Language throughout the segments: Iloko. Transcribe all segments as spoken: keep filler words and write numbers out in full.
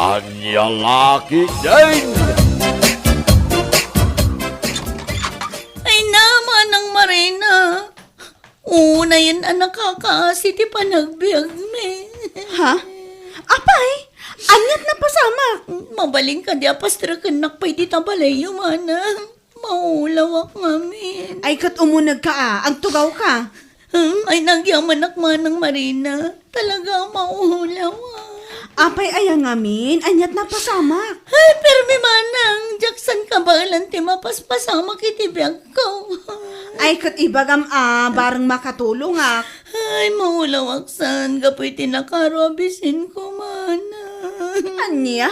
Ania la ketdin? Ay na, Manang Marina. Unayen a nakakaasi ti panagbiagmi. Ha? Apay? Aniat napasamak? Mabalin kadi a pastrakennak pay dita balayyo, Manang? Maulawak ngamin. Ay, ket umunegka a, agtugawka. Hmm, ay, nagyamanak, Manang Marina. Talaga, maulawak. Apay aya ngamin, aniat napasamak? Ay, permi, Manang, diak san kabaelan ti mapaspasamak iti biagko. Ay, ket ibagam a, bareng makatulongak. Ay, maulawak san, gapu iti nakaro a bisinko, Manang. Ania?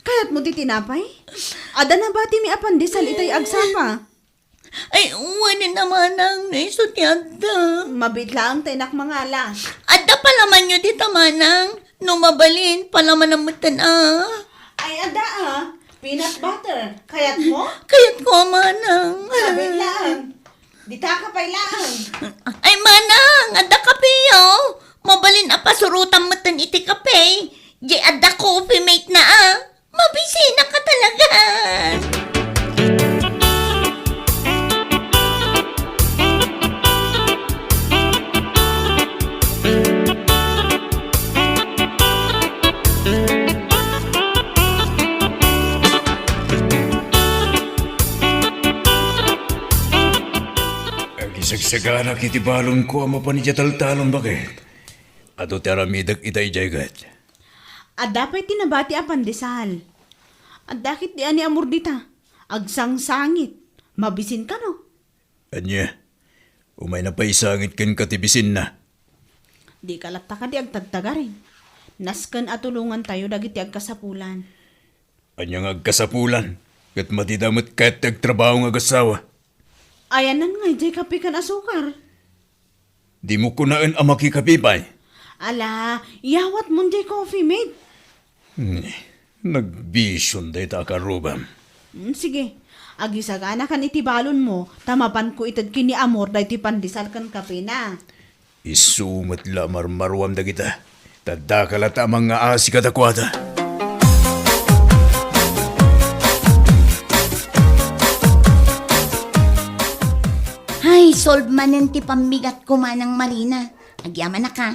Kayatmo ti tinapay? Adda nabatimi a pandesal itay agsapa. Ay, wen a, Manang, no isu ti adda. Mabiit laeng ta innak mangala. Adda palamanyo dita, Manang. No mabalin, palamanam metten a. Ay, adda a. Peanut butter. Kayatmo? Kayatko a, Manang. Mabiit laeng. Dita ka pay laeng. Ay, Manang, adda kapeyo. Mabalin a pasurotam metten iti kape. Di adda Coffee Mate na a. Mabisina ka talaga. Agisagsaganak iti balonko a mapan idiay taltalon, baket. Adu ti aramidek ita idiay ket. Adda pay ti nabati a pandesal. Adda ket di ani amor dita. Agsangsangit. Mabisin kano? Ania? Umayna pay isangit kenka ti bisinna. Dika latta kadi agtagtagaring. Nasken a tulongantayo dagiti agkasapulan. Ania nga agkasapulan? Ket madida met kayat ti agtrabaho nga agassawa. Ayanan nga idiay kape ken asukar. Dimo kunaen a makikape pay? Ala, yawatmon diay Coffee Mate. Hmm, nagbision dayta a karrubam. Hmm, sige, agisaganakan iti balonmo, ta mapanko ited ken ni Amor daytoy pandesal ken kapena. Isu met la a marmaruam dagita. Ta daka latta a mangngaasi kadakuada. Hay, solve manen ti pammigatko, Manang Marina. Agyamanak a.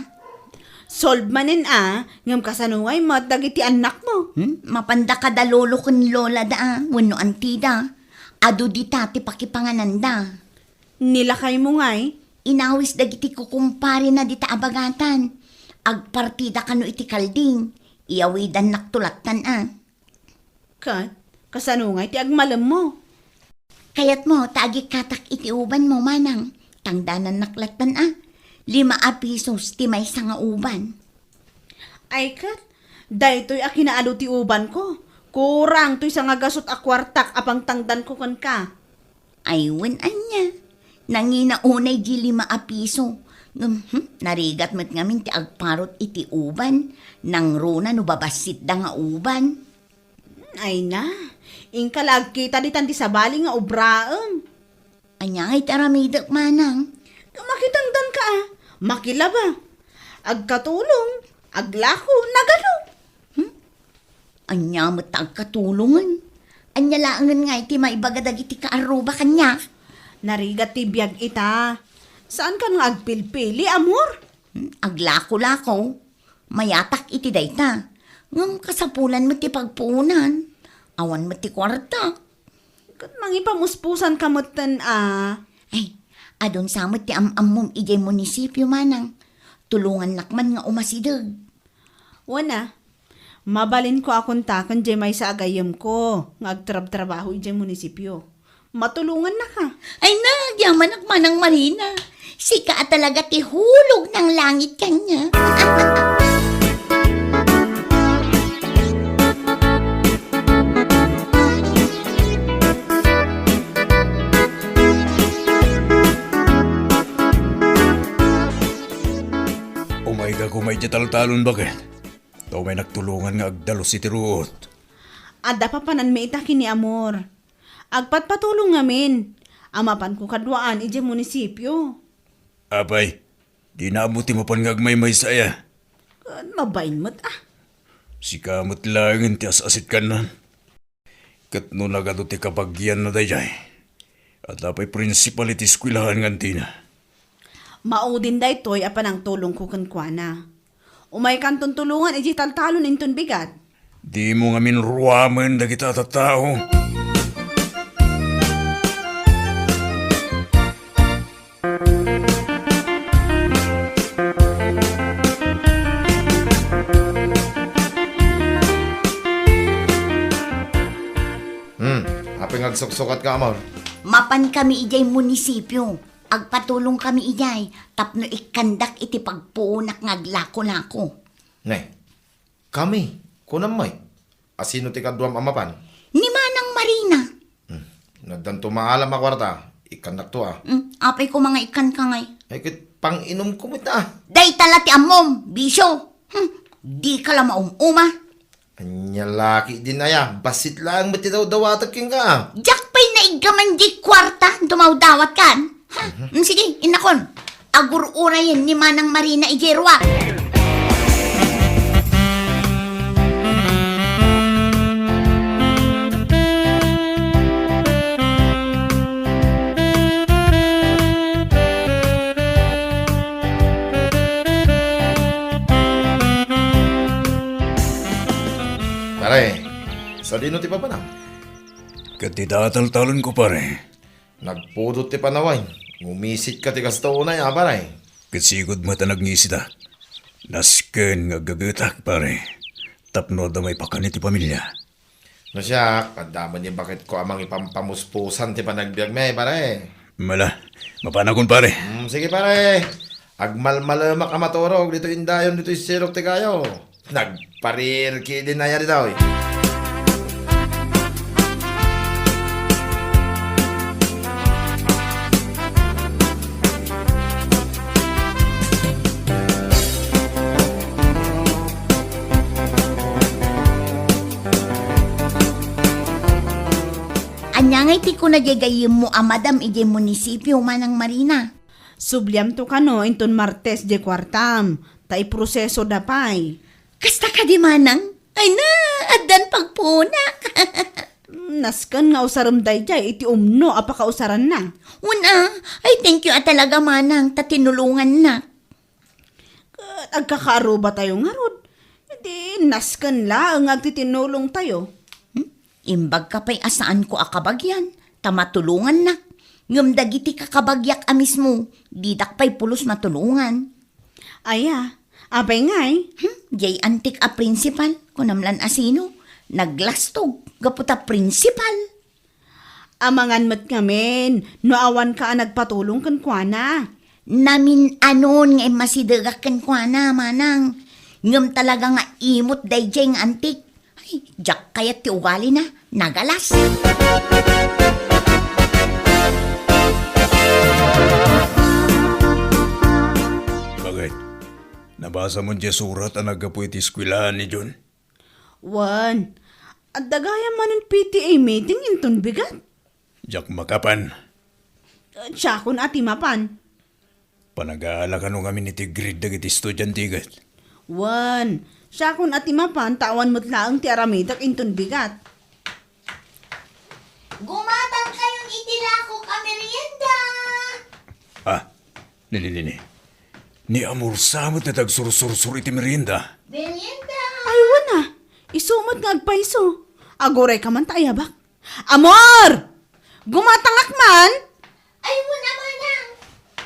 Solve manen a, ngem kasano ngay met dagiti annakmo? Hmm? Mapanda kada lolo ken lolada a, wenno antida. Adu dita ti pakipangananda. Ni lakaymo ngay? Inawis dagiti kukumparena dita a bagatan. Agpartida kano iti kalding. Iyawidannakto lattan a. Ket, kasano ngay ti agmalemmo? Kayatmo ta agikkatak iti ubanmo, Manang. Tangdanannak lattan a. Lima a pisos ti maysa nga uban. Ay ket, daytoy a kinaalu ti ubanko. Kurang toy sangagasut a kuartak a pangtangdanko kenka. Ay, wen ania? Nangina unay di lima a piso. Ngem, hmm, narigat met ngamin ti agparut iti uban. Nangruna no babassitda nga uban. Ay na, inka la agkita ditan ti sabali nga obraem. Ania ngay ti aramidek, Manang? Makitangdanka a, makilaba. Agkatulong, aglako, nagano. Hmm? Ania met ta agkatulongen? Ania laengen ngay ti maibaga dagiti kaarruba kaniak? Narigat ti biag ita. Saankan nga agpilpili, Amor? Hmm, aglako-lako. Mayatak iti dayta. Ngem kasapulan met ti pagpuonan. Awan met ti kuarta. Ket mangipamuspusanka metten a. Ay, adun sa met ti am-ammom idiay munisipio, Manang. Tulongannak man nga umasideg. Wen a, mabalinko a kontaken diay maysa a gayyemko nga agtrabtrabaho idiay munisipio. Matulongannaka. Ay, nagyamanak, Manang Marina. Sika a talaga ti hulog ng langit kanya. Umayka koma idiay taltalon, baket. Ta umaynak tulongan nga agdalus iti ruot. Adda papananmi ita ken ni Amor. Agpatpatulong ngamin a mapanko kaduaan idiay munisipio. Apay, dina ammo ti mapan nga agmaymaysa aya? Ket mabain met a. Sika met laengen ti as-asitkanna. Ket no nagadu ti kabagianna daydiay, adda pay prinsipal iti eskuelahan nga antina. Maudin daytoy a panangtulongko kenkuana. Umaykanton tulongan idiay taltalon inton bigat. Dimo ngamin ruamen dagita a tattao. Hmm, apay nga agsuksukatka, amor? Mapankami idiay munisipio. Agpatulongkami idiay tapno ikkandak iti pagpuonak nga aglakolako. Ne, kami, kunam met. Asino ti kaduam a mapan? Ni Manang Marina. Hmm, addanto maalam a kuarta. Ikkannakto, a. Hmm, apay koma nga ikkanka ngay? Ay, ket panginumko met, a. Dayta la ti ammom, bisio. Hmm, dika la maum-uma. Ania la ketdin aya, bassit laeng met ti dawdawatek kenka, a. Diak pay naiggaman diay kuarta, dumawdawatkan. Ha? Mhm. Mm, sige, innakon. Agur-urayen ni Manang Marina idiay ruar. Pare, sadino ti papanam? Ket dita a taltalonko, pare. Nagpudot ti panawen. Ngumisitka ti kasta unay, a, pare. Ket sigud met a nagngisita. Nasken nga aggagetak, pare. Tapno adda maipakan iti pamilya. No siak, adda met ni baketko a mangipampamuspusan ti panagbiagmi, pare. Mala, mapanakon, pare. Mm, sige, pare. Agmalmalemak a maturog ditoy indayon, ditoy sirok ti kayo. Nagparir ketdin aya ditoy. Ania ngay ti kuna diay gayyemmo a madam idiay munisipio, Manang Marina? Subliamto kano inton Martes diay kuartam, ta iprosesoda pay. Kasta kadi, Manang? Ay na, addan pagpuonak. Nasken nga usarem daydiay iti umno a pakausaranna. Wen a, ay, thank you a talaga, Manang, ta tinulongannak. Ket agkakaarrubatayo ngarud. Idi nasken laeng nga agtitinulongtayo. Hmm? Imbagka pay a saanko a kabagian, ta matulongannak. Ngem dagiti kakabagiak a mismo, didak pay pulos matulongan. Aya, apay ngay? Hmm? Diay antik a prinsipal, kunam lan a sino? Naglastog, gapu ta prinsipal. Amangan met ngamin no awanka a nagpatulong kenkuana. Namin-anon nga immasidegak kenkuana, Manang. Ngem talaga nga imot daydiay nga antik. Ay, diak kayat ti ugalina. Nagalas. Bakit? Nabasam diay surat a naggapu iti eskuelahan ni John? Wen, adda gayam manen P T A meeting inton bigat. Diak makapan. Siakon a ti mapan. Panagaala kano ngamin iti grade dagiti estudiante ket? Wen, siakon a ti mapan ta awan met laeng ti aramidek inton bigat. Gumatang kayon iti lakok a merienda. Ah, Nini, nini. Ni Amor sa met ti agsursursur iti merienda. Merienda! Ay, wen a. Isu met nga agpayso. Agurayka man ta ayabak. Amor! Gumatangak man! Ay, wen a, manang.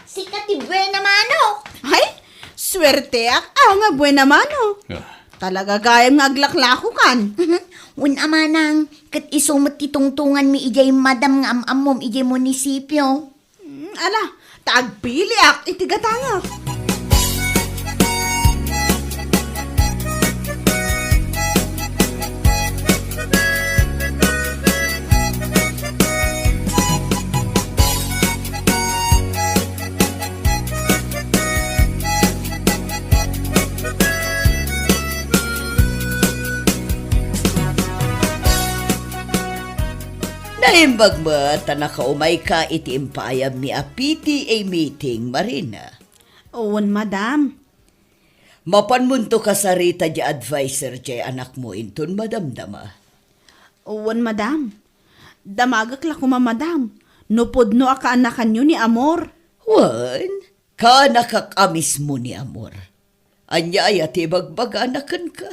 Sika ti buena mano. Ay, suerteak a nga buena mano. Ah. Talaga gayam nga aglaklakokan. Wen a, manang, ket isu met ti tungtonganmi idiay madam nga am-ammom idiay munisipio. Mm, ala, ta agpiliak iti gatangak. Naimbag met ta nakaumayka iti impaayammi a P T A meeting, Marina. Wen, madam. Mapanmonto kasarita diay adviser ti anakmo inton madamdama. Wen, madam. Damagek la koma, madam, no pudno a kaanakanyo ni Amor. Wen, kaanakak a mismo ni Amor. Ania aya ti ibagbagana kenka?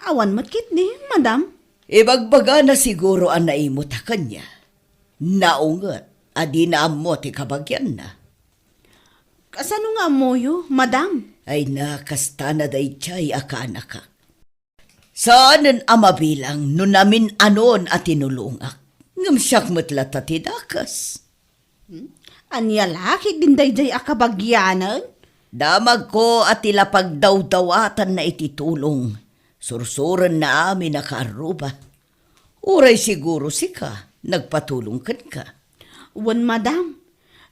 Awan met ketdi, madam. Ibagbagana siguro a naimota kaniak. Naunget a dina ammo ti kabagianna. Kasano nga ammoyo, madam? Ay na, kastana daydiay a kaanakak. Saanen a mabilang no namin-anon a tinulongak. Ngem siak met latta ti dakes. Hmm? Ania la ketdin daydiay a kabagianen? Damagko a ti la pagdawdawatanna iti tulong. Sursurenna amin a kaarruba. Uray siguro sika, nagpatulong kenka. Wen, madam.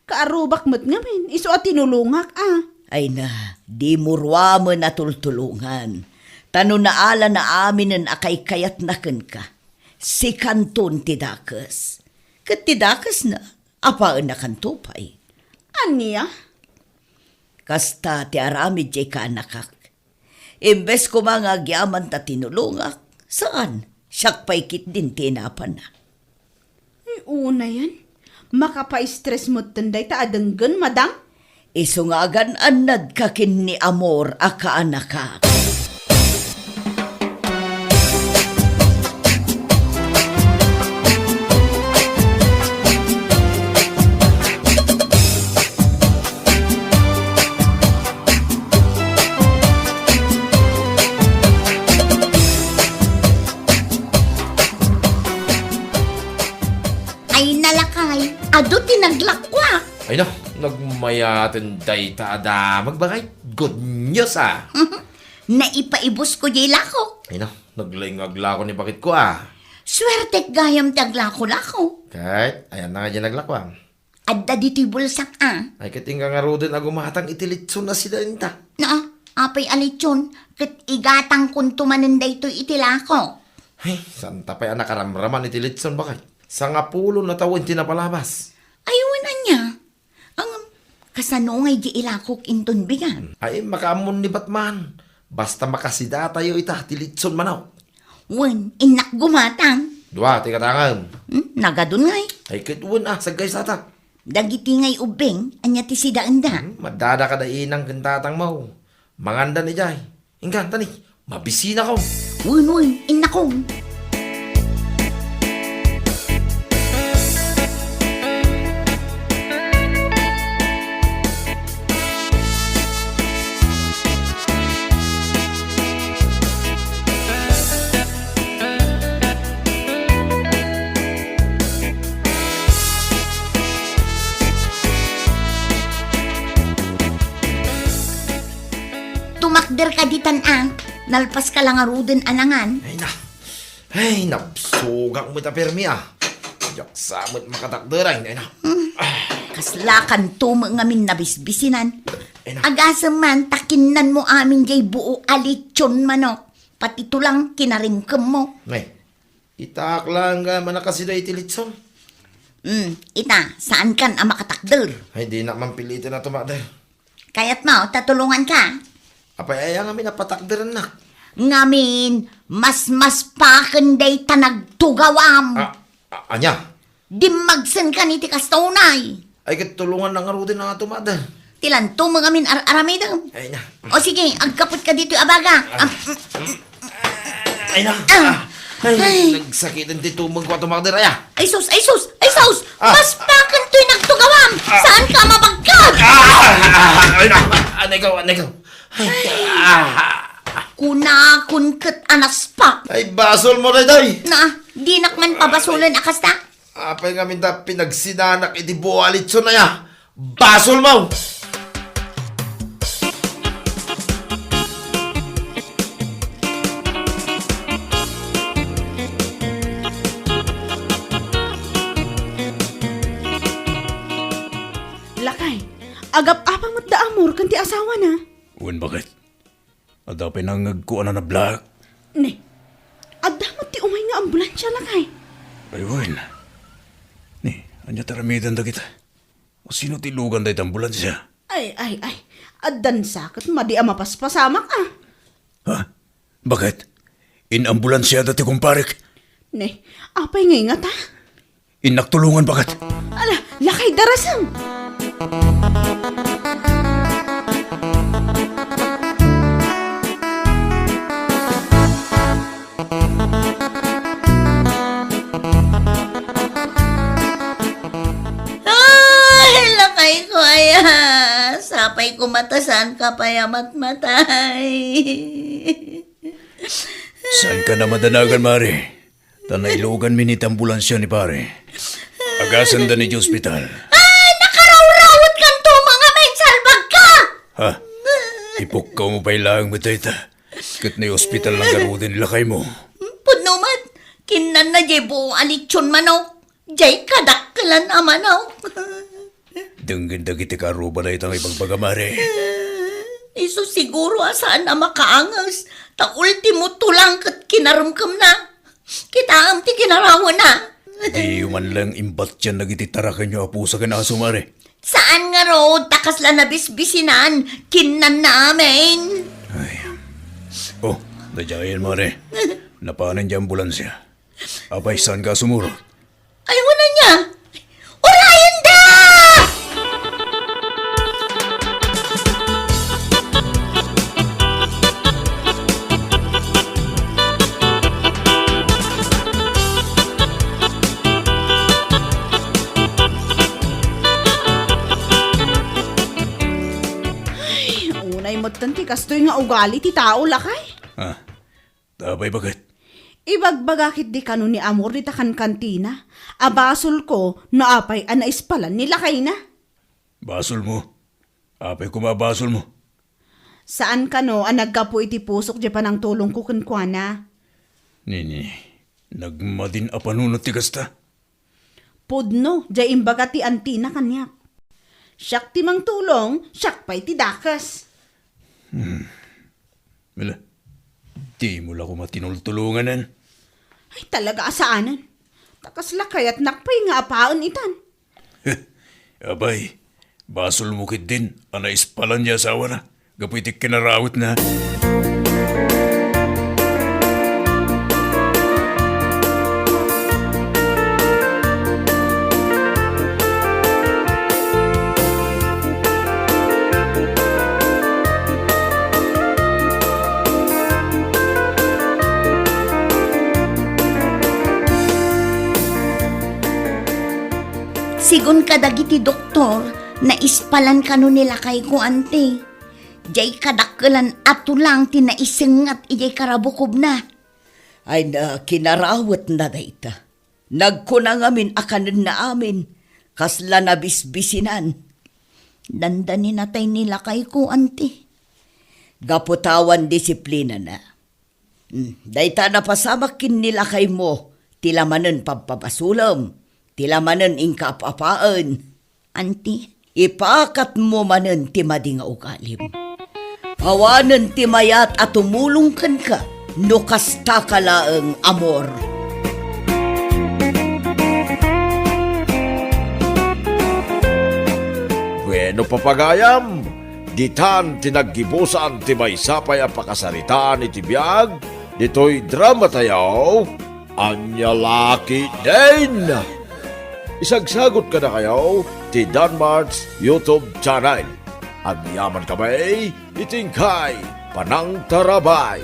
Kaarrubak met ngamin, isu a tinulongak, a. Ay na, dimo ruamen a tultulongan. Ta no naalana aminen a kaykayatna kenka, sikanton ti dakes. Ket ti dakesna, apaennakanto pay. Ania? Kasta ti aramid diay kaanakak. Imbes koma nga agyaman ta tinulongak, saan, siak pay ketdin ti inapana. Ay, unayen. Makapaistres metten dayta a denggen, madam. Isu nga agan-annadka ken ni Amor a kaanakak. Ay, nalakay, adu ti naglakuak. Ay na, nagmayaten dayta a damag, bakay. Good news, a. Naipaibusko diay lakok. Ay na, naglaing nga aglako ni baketko, a. Suertek gayam ti aglako-lako. Ket, ayanna nga diay naglakuam. Adda ditoy bulsak, a. Ay, ket inka ngaruden a gumatang iti litson a sidaenta. Naa, apay a litson, ket igatangkonto manen daytoy iti lako. Ay, santa pay a nakaramraman iti litson, bakay. Sangapulo na tawen ti napalabas. Ay, wen, ania? Ngem, kasano ngay diay ilakok inton bigat? Ay, makaammon ni Batman. Basta makasidatayo ita ti litson manok. Wen, innak gumatang. Dua ti gatangem. Hmm, nagadun ngay. Ay, ket wen, a, saggaysata. Dagiti ngay ubbing, ania ti sidaenda? Hmm, madada kada inang ken tatangmo. Mangandan idiay. Inka, tani, mabisinakon. Wen, wen, innakon. Tumakder ka ditan a, nalpas ka la ngaruden a nangan. Ay na. Ay, nabsogak met a permi, a. Diak sa met makatakder, ay, ay na. Hmm. Kaslakanto met ngamin nabisbisinan. Ay na. Agasem man, ta kinnanmo amin diay buo a litson manok. Pati tulang kinarimkemmo. Ay, itak laeng gayam a nakasida iti litson. Hmm, ita, saankan a makatakder. Ay, dinak man piliten a tumakder. Kayatmo ta tulonganka? Apay aya ngamin a patakderennak? Ngamin, masmaspaken dayta nagtugawam. A, a, ania? Dimmagsenkan iti kasta unay. Ay, ket tulongannak ngaruden a tumakder. Ti lanto met ngamin ar-aramidem. Ay na. O sige, agkapetka ditoy a baga. A. Am, Ay na. A. Ay, ay, nagsakiten ti tumengko a tumakder, aya. Ay sus, ay sus, ay sus! A. Maspaken toy nagtugawam! A. Saanka a mabagkag? A. Ay na. Anay ko, anay ko. Ay. A. Kunakon ket a naspak. Ay, basolmo daytoy. Na, dinak man pabasolen a kasta. Apay ngamin ta pinagsinanak iti buo a litson aya? Basolmo! Lakay, agap-apa met da Amor ken ti asawana? Wen, baket. Adda pay nangngegko a nanablaak. Ne, adda met ti umay nga ambulansia, lakay. Ay, wen. Ne, ania ti aramiden dagita? Sino ti lugan dayta ambulansia? Ay, ay, ay. Addansa ket madi a mapaspasamak, a. Ha? Baket? Inambulansiada ti kumparek? Ne, apay nga ingata? Innak tulongan, baket. Ala, lakay darasem! Ay, lakay ko aya. Sapay ko matasan ka pay a matmatay. Saanka na madanagan, Mare? Ta nailuganmi iti ambulansia ni Pare. Agasanda iti ospital. Ay, nakarawrawetkanto, mga mainsalbag ka! Ha? Ipukkawmo pay laeng met dayta. Ket iti ospital lang ngaruden ni lakaymo. Pudno met, kinnanna diay buo a litson manok. Diay kadakkelan a manok. Denggen dagiti kaarruba dayta nga ibagbaga, Mare. Isu siguro a saan a makaanges, ta ultimo tulang ket kinaremkemna. Kitaem ti kinarawanna. Diyo man laeng imbatian dagiti tarakenyo a pusa ken aso, Mare. Saan ngarud, ta kasla nabisbisinan, kinnanna amin. Ay. Oh, daydiayen, Mare. Napanen diay ambulansia. Apay, saanka a sumurot? Ay, wala niya. Urayen da! Ay, unay metten ti kastoy nga ugali ti tao, lakay. Ah, apay, baket? Ibagbaga ketdi kano ni Amor dita kankantina a basolko no apay a naispalan ni lakayna. Basolmo? Apay koma a basolmo? Saan kano a naggapu iti pusok diay panangtulongko kenkuana. Nini, nagmadin a panunot ti kasta? Pudno, diay imbaga ti antina kaniak. Siak ti mangtulong, siak pay ti dakes. Hmm. Ala, dimo la koma tinultulonganen. Ay, talaga a saanen. Ta kasla kayatnak pay nga apaen itan. Apay, basolmo ketdin a naispalan ti asawana gapu iti kinarawetna. Sigun kadagiti doktor, naispalan kano ni lakayko, anti. Diay kadakkelan a tulang ti naisengat idiay karabukobna. Ay, na, kinarawetna dayta. Nagkuna ngamin a kanenna amin, kasla nabisbisinan. Dandani natay ni lakayko, anti. Gapu ta awan disiplinana. Hmm, dayta napasamak ken ni lakaymo, ti la manen pabpabasolem, ti la manen inka ap-apaen. Anti, ipakatmo manen ti madi nga ugalim. Awanen ti mayat a tumulong kenka no kastaka laeng, Amor. Bueno, papagayam, ditan ti naggibusan ti maysa pay a pakasaritaan iti biag ditoy dramatayo, Ania La Ketdin. Isagsagot kadakayo ti Danmart's YouTube channel. Agyaman kami iti inkay panangtarabay.